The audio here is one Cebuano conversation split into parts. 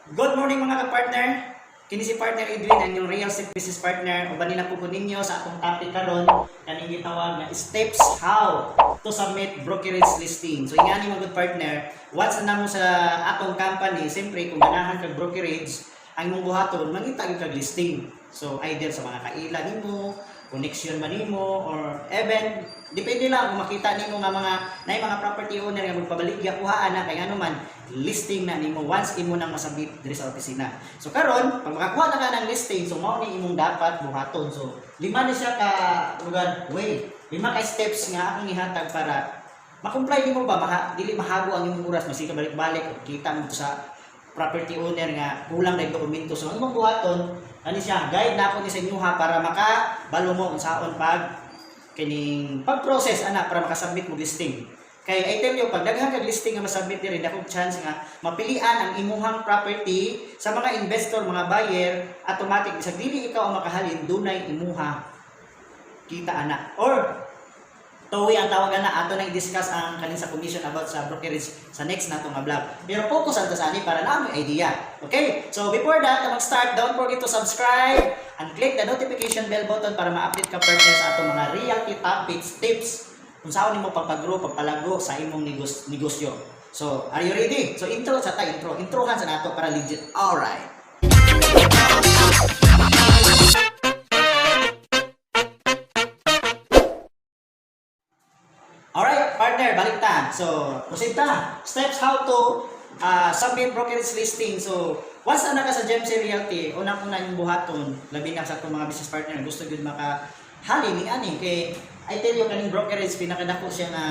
Good morning, mga ka-partner. Kini si Partner Edwin, ang inyong real estate business partner. Uban nila po ko ninyo sa atong topic karon, kaning gitawag nga steps how to submit brokerage listing. So ingani, mga good partner, once na namo sa atong company, siyempre kung ganahan kag brokerage, ang imong buhaton mangita gyud kag listing. So either sa mga kaila nimo, connection man nimo, or even depende lang kung makita nimo nga mga nay mga property owner nga magpabaligya, kuhaan na, kay ano man, listing na nimo once imo nang masabit diri sa opisina. So karon, pag makakuha na ka ng listing, so mao ni imong dapat buhaton. So lima ni siya ka lugar way. Lima ka steps nga akong ihatag para ma-comply nimo ba, maka, dili mahago ang imong oras, masika balik-balik kita mo sa property owner nga kulang na yung dokumento. So ang imong buhaton, ano siya, guide na ako ni sa inyo ha, para makabalo mo unsaon pag kining pag-process ana para makasubmit mo listing. Kay I tell you, pag daghan kag listing nga masubmit diri, dako chance nga mapilian ang imuhang property sa mga investor, mga buyer, automatic bisag dili ikaw ang makahalin, dunay imuha kita ana. Or tuwi ang tawag na ato nang i-discuss ang kanin sa commission about sa brokerage sa next nato nga vlog. Pero focus ang sa ani para naa moy idea. Okay? So before that, mag-start, don't forget to subscribe and click the notification bell button para ma-update ka, partner, sa atong mga realty topics, tips kung saan nimo pagpag-grow, pagpalago sa imong negosyo. So, are you ready? So intro sa ta, intro. Introhan sa nato para legit. All right. Alright, partner, balik ta. So, proceed ta. Steps how to submit brokerage listing. So, once na naka sa GEMC Realty, unang-una yung buhaton, labi na sa atong mga business partner, gusto gyud maka halin ni ani kay I tell you, kaning brokerage, pinakadako siya nga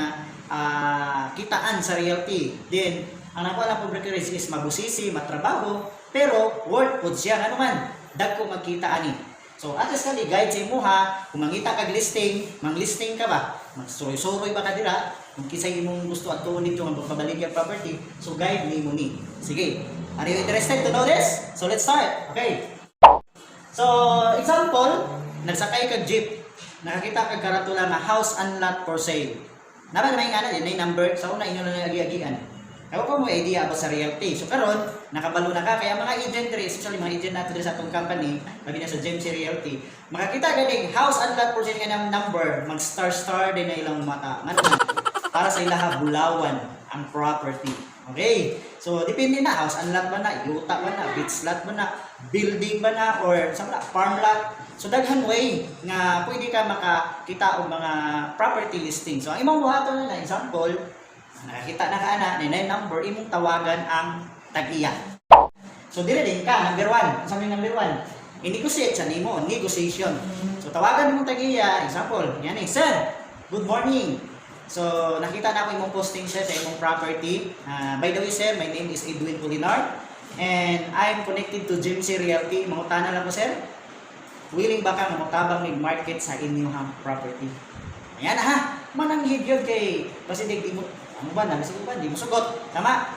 kitaan sa realty. Then, ang nakuha lang po brokerage is mabusisi, matrabaho, pero worth pod siya, ano man, dagko magkita ani. So, at least kali guide sa imuha, kung mangita kag listing, mang-listing ka ba? Magsuroy-suroy ba ka dira? Kung kisay imong gusto at tuon dito nga magpabaligya property, so guide nimo ni. Sige. Are you interested to know this? So let's start. Okay. So, example, nagsakay kag jeep, nakakita kag karatula nga "House and lot for sale." Naman naman nga na, din na number, sa una inyo lang agi-agian. Kaya pa mo idea about sa realty. So karon, nakabalo na ka, kaya mga agent diri, especially mga agent nato diri sa atong company, labi na sa GEMC Realty, makakita ganing "House and lot for sale" nga ng number, mag star star din na ilang mata. Ngano man, para sa ilaha bulawan ang property. Okay? So depende na, house and lot ba na, yuta ba na, beach lot ba na, building ba na, or sa na, farm lot. So daghan way nga pwede ka makakita og mga property listing. So ang imong buhaton na, example, nakakita na ka ana, na number, imong tawagan ang tag-iya. So dire din ka, number one. Ang sabi number one, i-negotiate sa nimo, negotiation. So tawagan mo tag-iya, example, yan eh, "Sir, good morning. So nakita na ako imong posting, sir, sa imong property. By the way, sir, my name is Edwin Polinar and I'm connected to GEMC Realty. Mangutana lang ko, sir. Willing ba ka nga motabang mig market sa inyong property?" Ayan na ha. Mananghid yun kay basin di mo ano ba na basin ba di mo sugot. Tama?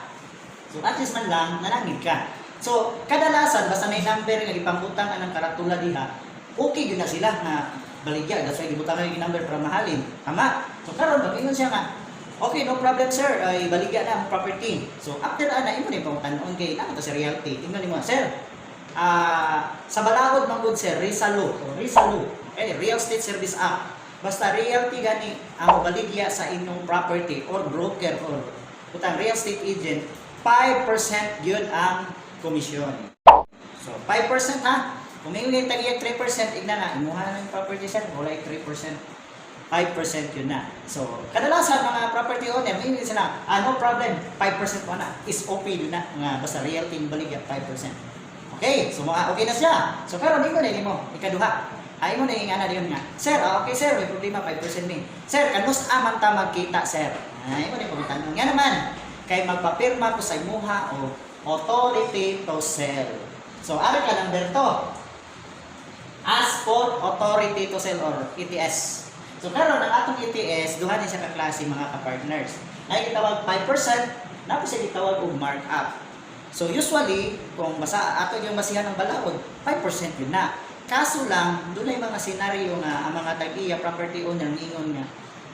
So at least man lang nanangid ka. So kadalasan basta may number nga gipambutang anang karatula diha, okay gyud na sila nga baligya. That's why gibutang yung number para mahalin. Tama? So karon pag ingon siya nga, "Okay, no problem, sir, ay baligya na ang property." So after ana, imo na pangutan-on kay naa ta sa realty. Tingnan nimo, "Sir, sa balaod man gud, sir, Rizalo, o Rizalo, eh, Real Estate Service Act. Basta realty gani ang baligya sa inyong property or broker or putang real estate agent, 5% yun ang komisyon." So, 5% ha. Kung may ulit tag 3%, igna nga, imuha na yung property, sir, wala yung 3%. 5% yun na. So, kadalasan mga property owner, may sila, "Ah, no problem, 5% po na, is okay yun na, nga basta realty yung baligya, 5%." Okay, so mga okay na siya. So, karon imo na nimo, ikaduha. Ay mo na yung ana diyon nga, "Sir, ah, okay sir, may problema, 5% ni. Sir, kanus aman ta magkita, sir?" Ay mo na yung tanong. Nga naman, kay magpapirma ko sa imuha o authority to sell. So, ari ka number to. Ask for authority to sell or ATS. So karon, ang atong ATS, duha ni siya ka klase, mga ka-partners. Ay gitawag 5%, na siya gitawag og markup. So usually, kung basa ato yung basihan ng balaod, 5% yun na. Kaso lang, doon ay mga senaryo nga ang mga tag-iya, property owner, ningon nga,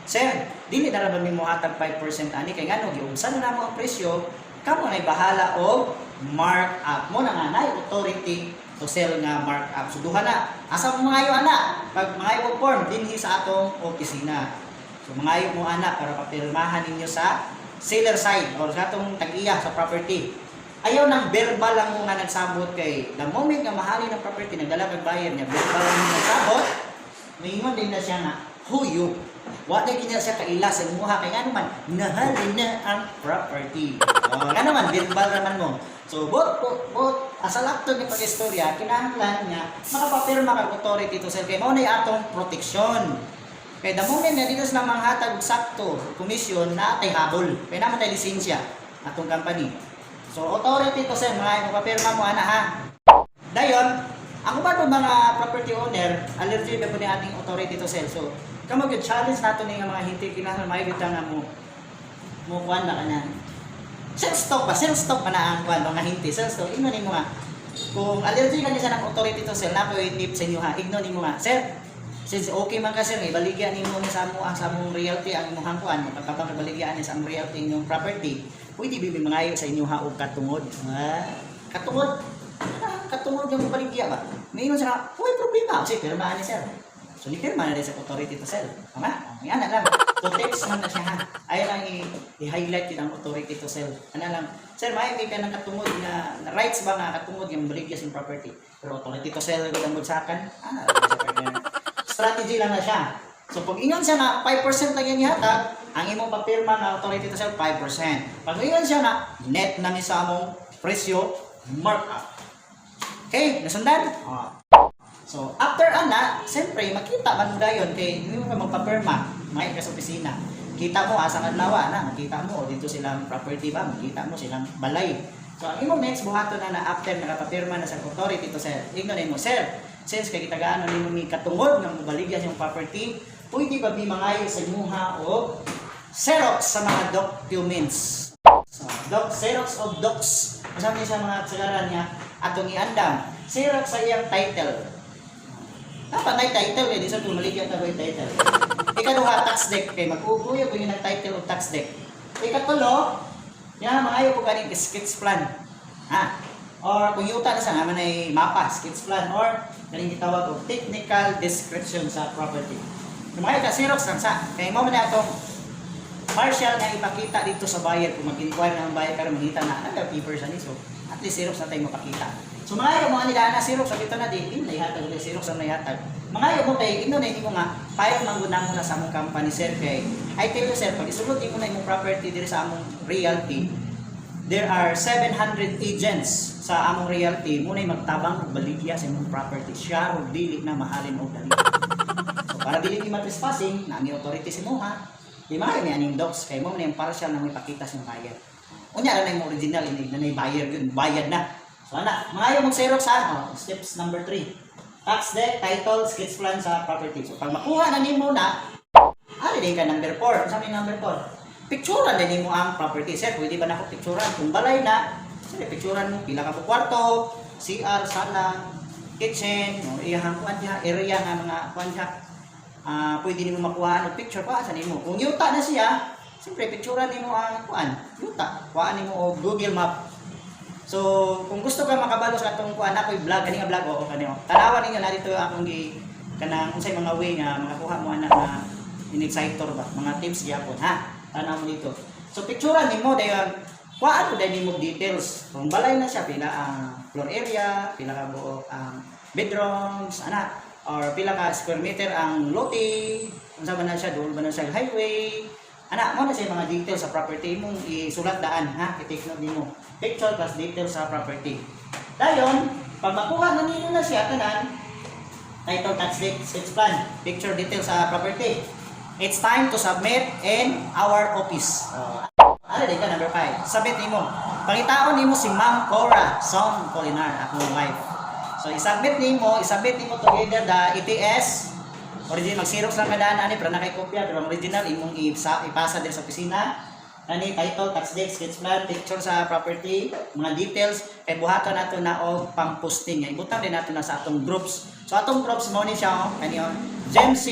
"Sir, dili na ra ba mi mohatag 5% ani kay ngano giumsa na namo ang presyo, kamo nay bahala og markup. Mao na nga naay authority to sell nga markup. So duha na. Asa mo mangayo ana? Pag mangayo og form dinhi sa atong opisina. So mangayo mo ana para papirmahan ninyo sa seller side or sa atong tag-iya sa property. Ayaw nang verbal lang mo nga nagsabot kay the moment nga mahalin ang property, nagdala kag buyer niya, verbal lang mo nagsabot, maingon din na siya nga, "Huyo." Wa na kanya siya kaila sa imuha kay ngano man nahalin na ang property. Oh, ngano man verbal raman mo. So both asa laptop ni pag-istorya, kinahanglan nga makapapirma kag authority to sell kay mao na atong protection. Kay the moment na dito sila manghatag og sakto commission na tay habol. Kay naman tay lisensya atong company. So authority to sell, mga mapapirma mo ana ha. Dayon, ang uban po mga property owner, allergy ba po ni ating authority to sell. So, kamo gyud challenge nato ni nga mga hinti, kinahanglan may gyud nga mo mo kuan na kana. Sales talk ba? Sales talk pa na ang kuan mga hinti. Sales talk ingon nimo nga kung allergy ka niya sa ng authority to sell, na ko tip sa inyo ha. Igno nimo nga, "Sir, since okay man ka sir, ibaligya nimo ni sa amo ang sa among realty ang imong kuan, pagkabang ibaligya ni sa among realty inyong property, pwede bibi mangayo sa inyo ha og katungod?" Ah, katungod. Ah, katungod yung baligya ba? Ngayon siya, "Uy, problema." Kasi pirmahan ni sir. So, ni pirma na rin sa authority to sell. Tama? Yan na lang. So, tips man na siya ha. Ayaw lang i-highlight yun ang authority to sell. Ano lang, "Sir, may ka ng katungod na rights ba nga katungod yung baligya sa property?" Pero authority to sell, gud ang bagsakan. Ah, sa partner. Strategy lang na siya. So, pag ingon siya na 5% lang yung ihatag, ang imong pagpirma nga authority to sell, 5%. Pag ingon siya na net na mi sa among presyo, markup. Okay, nasundan? Oh. So, after ana, siyempre, makita man mo dayon kay hindi mo ka magpapirma, may ka sa opisina. Kita mo asa nga adlaw na, makita mo o dito silang property ba, makita mo silang balay. So, ang imong next buhaton na na after nakapapirma na sa authority to sell, ingnon nimo, "Sir, since kay gitagaan nimo mi katungod nga mobaligya sa property, pwede ba mi mangayo sa imuha og Xerox sa mga documents?" So, Xerox of docs. Kasama niya sa mga kasagaran niya atong iandam. Xerox sa iyang title. Dapat na title eh, di sa tumaligyan ta yung title. Ikaduha, tax dec kay mag-uguyo ko yung title of tax dec. Ikatulo, ya mangayo ko kaning sketch plan. Ha? Or kung yuta na sa nga man ay mapa, sketch plan or kaning gitawag og technical description sa property. Kung mangayo ka Xerox lang sa kay mo man na atong partial nga ipakita dito sa buyer. Kung mag-inquire na ang buyer karon, mangita na ano papers ani, so at least Xerox na tayo mapakita. So mangayo mo ani na Xerox sa dito na di di na ihatag ulit Xerox ang naihatag. Mangayo mo kay ino na mo nga file man gud namo na sa among company, sir, kay I tell you, sir, pag isulod nimo na imong property diri sa among realty, there are 700 agents sa among realty mo na magtabang og baligya sa imong property siya og dili na mahalin og dali. So para dili ni ma-trespassing, na ni authority si mo ha. Di maayo ni aning docs kay mo na yung partial na may pakita sa buyer. Unya ra na yung original ini na buyer yun, bayad na. So ana, mangayo mong Xerox ha. Oh, steps number 3. Tax dec, title, sketch plan sa property. So pag makuha na nimo na, ari din ka number 4. Sa may number 4? Picturean din nimo ang property. "Sir, pwede ba nako picturean?" Kung balay na, sir, picturean mo pila ka kwarto, CR, sala, kitchen, o iyahang kuan diha, area nga mga kuan diha. Ah, pwede nimo makuhaan og picture pa sa nimo. Kung yuta na siya, siyempre picturean nimo ang kuan, yuta. Kuhaan nimo og Google Map. So, kung gusto ka makabalo sa atong kuan, ako'y vlog kani nga vlog, oo kani. Tanawan ninyo na dito akong gi kanang unsay mga way nga makakuha mo ana nga in-exciter ba, mga tips gyapon ha. Tanaw mo dito. So picturean nimo dayon, kuhaan mo dayon nimo details. Kung balay na siya, pila ang floor area, pila ka buok ang bedrooms, ana, or pila ka square meter ang lote, unsa ba na siya, duol ba na siya highway, ana, mo na siya mga details sa property imong isulat daan ha, i-take note nimo. Picture plus details sa property. Dayon, pag makuha na nimo na siya tanan, title, tax dec, sketch plan, picture, details sa property. It's time to submit in our office. So, ano din ka, number 5. Submit nimo. Pangitaon nimo si Ma'am Cora Som Colinar, akong wife. So, isubmit nimo together the ETS. Original, mag-xerox lang kadaan ani pero nakay kopya, pero ang original imong ipasa diri sa opisina. Kani title, tax dec, sketch plan, picture sa property, mga details kay buhaton nato na og pang-posting. Ibutang din nato na sa atong groups. So atong groups mo ni siya oh, kani oh, GMC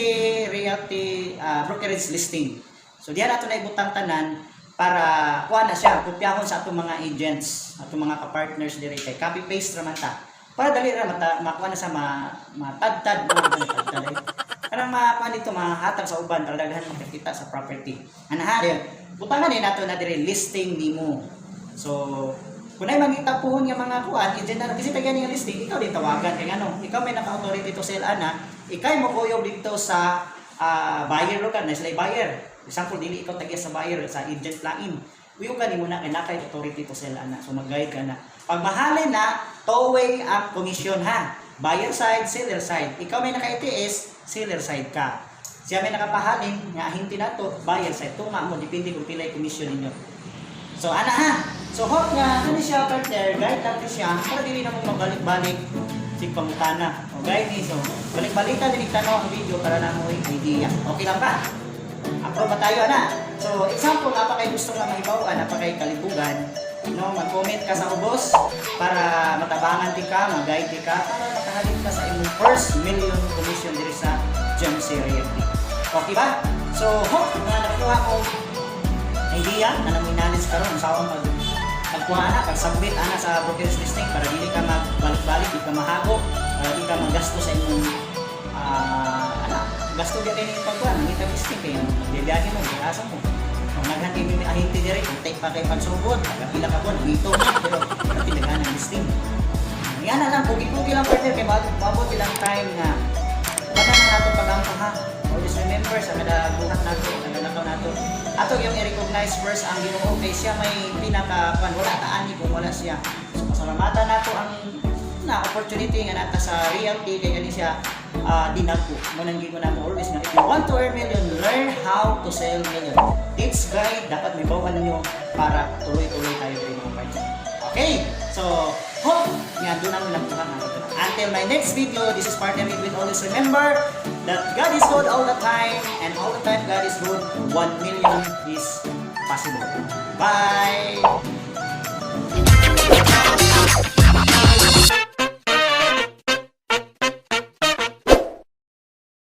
Realty Brokerage Listing. So diha nato na ibutang tanan. Para kuha na siya, kopyahon sa atong mga agents, atong mga ka-partners diri kay copy paste ra man ta. Para dali ra mata makuha na sa matadtad mo matadtad ay. Kanang makuha dito, mahatag sa uban para daghan makakita sa property. Ana ha, yun. Butangan ni nato na diri listing nimo. So, kung ay mangita puhon nga mga kuan, agent na kasi tagyan nga listing, ikaw din tawagan kay ngano, ikaw may naka-authority to sell ana, ikay mo kuyog dito sa buyer lo ka, na sila buyer. Example, dili ikaw tagya sa buyer, sa agent lain. Uyo ka nimo na kay nakay authority to sell ana. So mag-guide ka na. Pag mahalin na, two-way ang commission ha. Buyer side, seller side. Ikaw may naka-ATS, seller side ka. Siya may nakapahalin nga ahinti nato, buyer side. Tunga mo, depende kung pilay commission ninyo. So ana ha. So hope nga ano siya, partner, guide lang ni siya para dili na mo mabalik-balik sig pangutana. O guide ni, so balik-balikan din tanaw ang video para na mo idea. Okay lang ba? Approve ba tayo ana? So example, apa kay gusto nga mahibaw-an, apa kay kalibugan, no, mag-comment ka sa ubos para matabangan ti ka, mag-guide ti ka para makahalin ka sa imong first million commission diri sa GEMC Realty. Okay ba? So hope nga nakuha mo idea na namoy knowledge karon unsaon pagkuha na, pag-submit ana sa brokerage listing para dili ka magbalik-balik, di ka mahago, para di ka maggasto sa imong ana, gasto gyud kay ning pagkuha, nangita listing kay magbibiyahe mo, asa mo. Kung naghan kay mi ahente diri, kung take pa kay pagsugod, pila ka buwan, dito na, pero pati daghan ang listing. Yan na lang, pugi-pugi lang, partner, kay maabot ilang time nga wala na nato pag-ampo ha. Always remember sa kada buhat nato, kada lakaw nato. Ato yung i-recognize first ang Ginoo kay siya may pinaka kwan, wala ta ani kung wala siya. So pasalamatan nato ang na opportunity nga nata sa realty kay gani siya dinagko. Mo nang gigo namo always nga if you want to earn million, learn how to sell million. Tips guide dapat may bawan ninyo para tuloy-tuloy tayo diri, mga partner. Okay, so hope nga doon naman lang nga. Until my next video, this is Partner Edwin. Always remember that God is good all the time and all the time God is good. 1 million is possible. Bye!